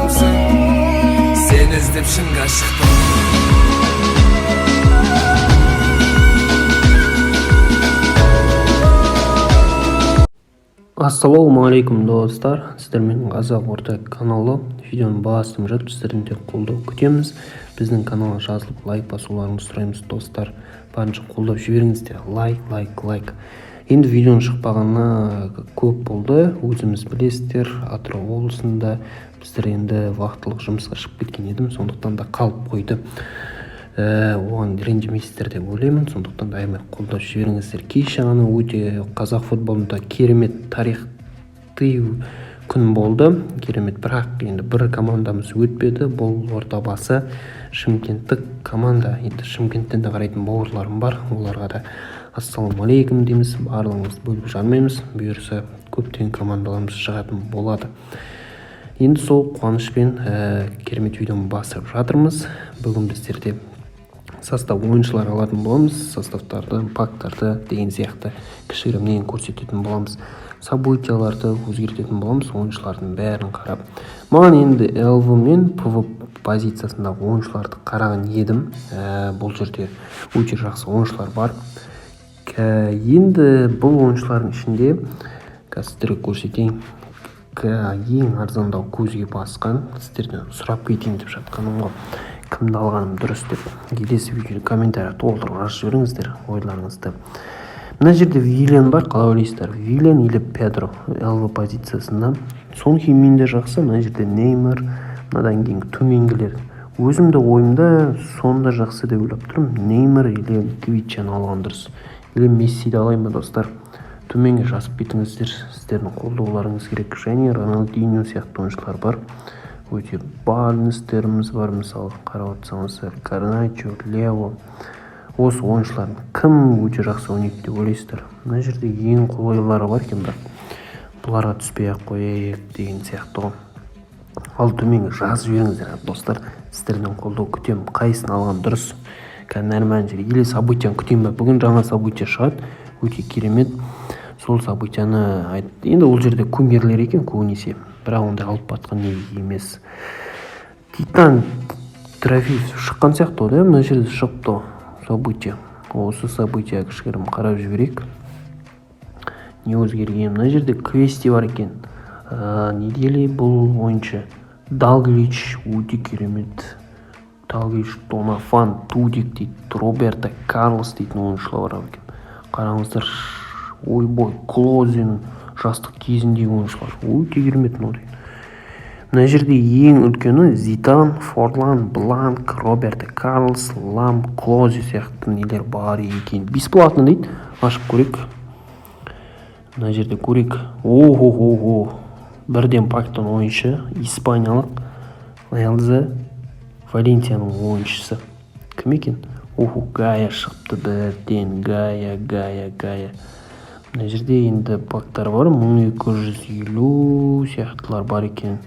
адамсың. Сені іздеп шыңға шықтым. Ассалаумағалейкум, достар! Сіздермен Қазақ Орта каналы. Видеоны басып жатып, сіздерден тек қолдау күтеміз. Біздің каналға жазылып, лайк басуларыңызды сұраймыз, достар. Барынша қолдап жіберіңіздер. Лайк, лайк, лайк. Енді видеоның шықпағанына көп болды, өзіміз білесіздер. Атырау облысында біздер енді уақытылық жұмысқа шығып кеткен едім, сондықтан да қалып қойды. Оған ренжімейсіздер деп ойлаймын, сондықтан да аямай қолдап жіберіңіздер. Кеше ғана өте қазақ футболында керемет тарихи күн болды, керемет. Бірақ енді бір командамыз өтпеді, бұл ордабасы, шымкенттік команда. Енді Шымкенттен де қарайтын бауырларым бар, оларға да ассалаумағалейкум дейміз. Барлығымызды бөліп жармаймыз, бұйырса, көптеген командаларымыз шығатын болады. Енді сол қуанышпен керемет видеоны бастап жатырмыз. Бүгін біздерде состав ойыншылар алатын боламыз, составтарды, пактарды деген сияқты кішігірім нені көрсететін боламыз, событияларды өзгертетін боламыз ойыншылардың бәрін қарап. Маған енді ЛВ мен ПВ позициясындағы ойыншыларды қараған едім. Бұл жерде өте жақсы ойыншылар бар. Енді бұл ойыншылардың ішінде қазір сіздерге көрсетейін. Ең арзандау көзге басқан, сіздерден сұрап кетейін деп жатқаным ғой, кімді алғаным дұрыс деп. Келесі видео комментарий толтырып жазып жіберіңіздер ойларыңызды. Мына жерде Виллиан бар. Қалай ойлайсыздар, Виллиан или Педро ЛВ позициясында? Сон Хюн де жақсы. Мына жерде Неймар, мынадан кейін төменгілер. Өзім де ойымда сон да жақсы деп ойлап тұрмын. Неймар или Квичаны алған дұрыс, или Мессиді алайын ба, достар? Төменге жазып кетіңіздер, сіздердің қолдауларыңыз керек. Және Роналдиньо сияқты ойыншылар бар, өте Барнстеріміз бар. Мысалы, қарап отырсаңыздар, Гарначо, Лео. Осы ойыншылардың кім өте жақсы ойнайды деп ойлайсыздар? Мына жерде ең қолайлылары бар екен, бірақ бұларға түспей ақ қояйық деген сияқты ғой. Ал төменге жазып жіберіңіздер, достар, сіздерден қолдау күтемін. Қайсысын алған дұрыс қазір, нормально жер, или событияны күтейін ба? Бүгін жаңа событие шығады, өте керемет. Сол событияны айт. Енді ол жерде кумирлер екен көбінесе, бірақ ондай алып батқан не емес. Титан трофей шыққан сияқты ғой да, мына жерде шығыпты ғой событие. Осы событие кішігірім қарап жіберейік, не өзгерген. Мына жерде квести бар екен. Недели. Бұл ойыншы Далглич, өте керемет Далглич, Донафан Тудик дейді, Роберто Карлос дейтін ойыншылар бар екен, қараңыздар. Ойбой, Клозенің жастық кезіндегі ойыншылар, өте керемет мынау деген. Мына жерде ең үлкені Зидан, Форлан, Бланк, Роберто Карлос, Лам, Клозе сияқты нелер бар екен. Бесплатно дейді, ашып көрейік. Мына жерде көрейік. Охо, хо, бірден пактан ойыншы, испаниялық Элза, Валенсияның ойыншысы. Кім екен? Охо, Гая шығыпты бірден. Гая, Гая, Гая. Мына жерде енді пактар бар, 1250 сияқтылар бар екен.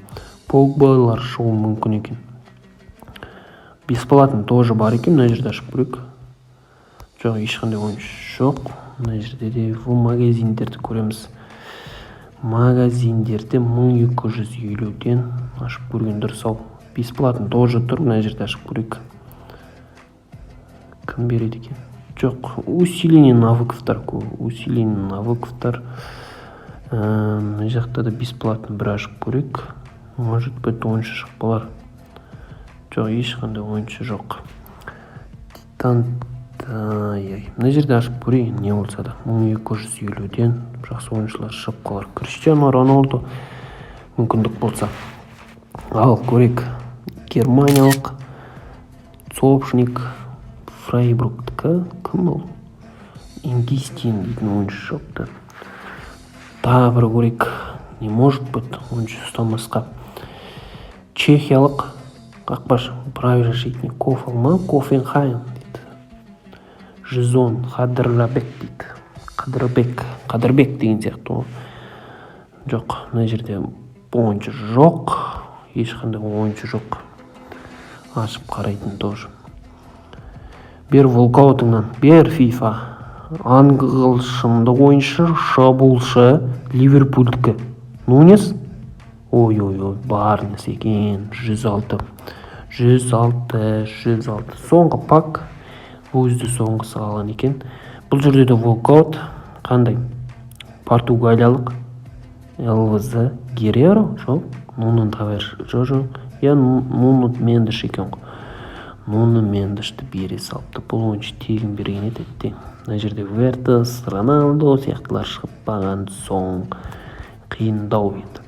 Погбалар шығуы мүмкін екен. Бесплатно тоже бар екен. Мына жерде ашып көрейік. Жоқ, ешқандай ойыншы жоқ. Мына жерде де в магазиндерді көреміз. Магазиндерде 1250-ден ашып көрген дұрыс ау. Бесплатно тоже тұр. Мына жерде ашып көрейік, кім береді екен? Жоқ, усиление навыковтар көп, усиление навыковтар. Мына жақта да бесплатно бір ашып көрейік, может быть, ойыншы шығып қалар. Жоқ, ешқандай ойыншы жоқ. Титан. Мына жерде ашып көрейін, не болса да. 1250-ден жақсы ойыншылар шығып қалар. Криштиану Роналду мүмкіндік болса. Ал көрейік. Германиялық Цопшник, Фрайбургтікі. Кім бұл? Ингистин дейтін ойыншы шығыпты. Тағы бір көрейік. Не может быть ойыншы ұстамасқа. Чехиялық қақпашы, правый защитник, Кофел ма, Кофенхайм дейді. 110 Қадырлабек дейді, Қадырбек, Қадырбек деген сияқты ғой. Жоқ, мына жерде ойыншы жоқ, ешқандай ойыншы жоқ ашып қарайтын тоже. Бер волкаутыңнан, бер, ФИФА. Ағылшындық ойыншы, шабуылшы, Ливерпульдікі, Нунес. Ой, ой, ой, Барнес екен. 106, 106, 106. Соңғы пак, өзі соңғысы қалған екен. Бұл жерде де walkout. Қандай? Португалиялық ЛВЗ Герреро? Жоқ, Нуну Тавареш. Жоқ, жоқ, иә, Нуну Мендеш екен ғой. Нуну Мендешті бере салыпты. Бұл ойыншы тегін берген еді, әттең. Мына жерде Вертес, Роналдо сияқтылар шықпаған соң қиындау енді.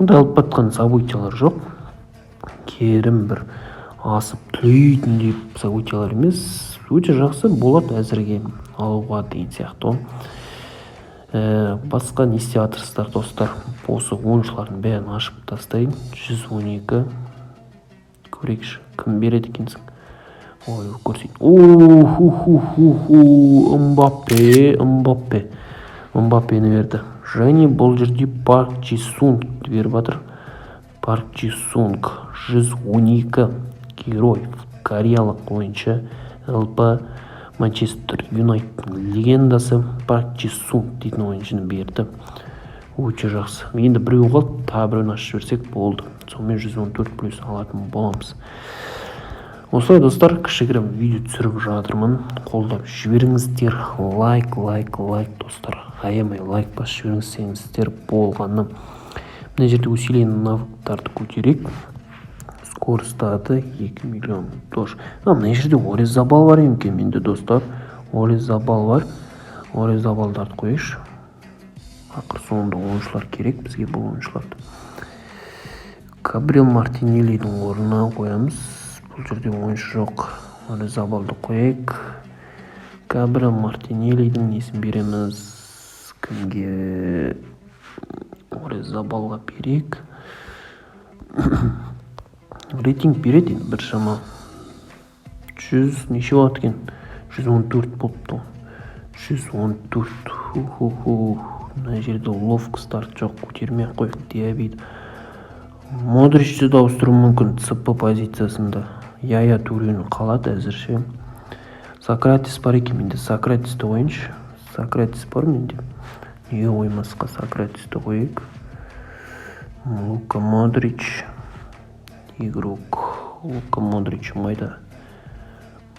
Ондай алып батқан событиялар жоқ, керім бір асып түлейтіндей событиялар емес. Өте жақсы болады әзірге алуға деген сияқты ғой. Басқа не істеп жатырсыздар, достар? Осы ойыншылардың бәрін ашып тастайын. 112 көрейікші, кім береді екенсің? Ой, көрсет. О-ху-ху-ху-ху, Мбаппе, Мбаппе, Мбаппені берді. Және бұл жерде Парк Джи Сунг беріп жатыр. Парк Джи Сунг, 112 герой, кореялық ойыншы, ЛП, Манчестер Юнайттың легендасы Парк Джи Сунг дейтін ойыншыны берді. Өте жақсы. Енді біреу қалды, тағы біреуін ашып жіберсек болды, сонымен 114 плюс алатын боламыз. Осылай, достар, кішігірім видео түсіріп жатырмын. Қолдап жіберіңіздер. Лайк, лайк, лайк, достар, аямай лайк басып жіберіңіздер болғаны. Мына жерде усиление навыктарды көтерейік. Скоростарды 2 миллион тоже. А мына жерде Орезабал бар екен менде, достар. Орезабал бар. Орезабалдарды қояйықшы. Ақыр соңында ойыншылар керек бізге. Бұл ойыншыларды Габриэл Мартинеллидің орнына қоямыз. Бұл жерде ойыншы жоқ. Орезабалды қояйық. Габриэл Мартинеллидің несін береміз кімге? Орезабалға берейік. Рейтинг береді енді біршама. 100 неше болады екен? 114 болыпты ғой. 114. Ху ху. Мына жерде ловкостар жоқ, көтермей ақ қояйық. Диабиді, Модричті де ауыстыру мүмкін ЦП позициясында. Яя Турені қалады әзірше. Сократис бар екен менде. Сократисті қояйыншы. Сократис бар менде, неге қоймасқа? Сократисті қояйық. Лука Модрич, игрок. Лука Модрич майда.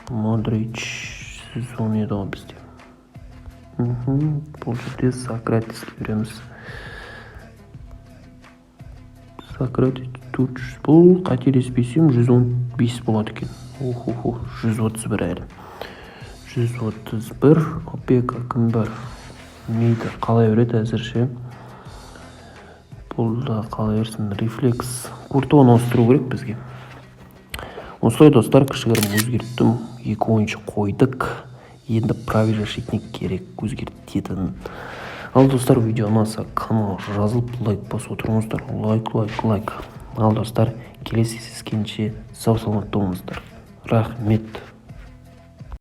Модрич 110 еді ғой бізде. Бұл жерде Сократиске береміз. Сократис 400, бұл, қателеспесем, 115 болады екен. Охо, 131 әлі. 131. Опека кім бар? Мейді қалай береді әзірше? Бұл да қала берсін. Рефлекс. Куртуаны ауыстыру керек бізге. Осылай, достар, кішігірім өзгерттім. Екі ойыншы қойдық. Енді правый защитник керек өзгертетін. Ал, достар, видео ұнаса, каналға жазылып, лайк басып отырыңыздар. Лайк, лайк, лайк. Ал, достар, келесі кездескенше сау саламатта болыңыздар. Рахмет.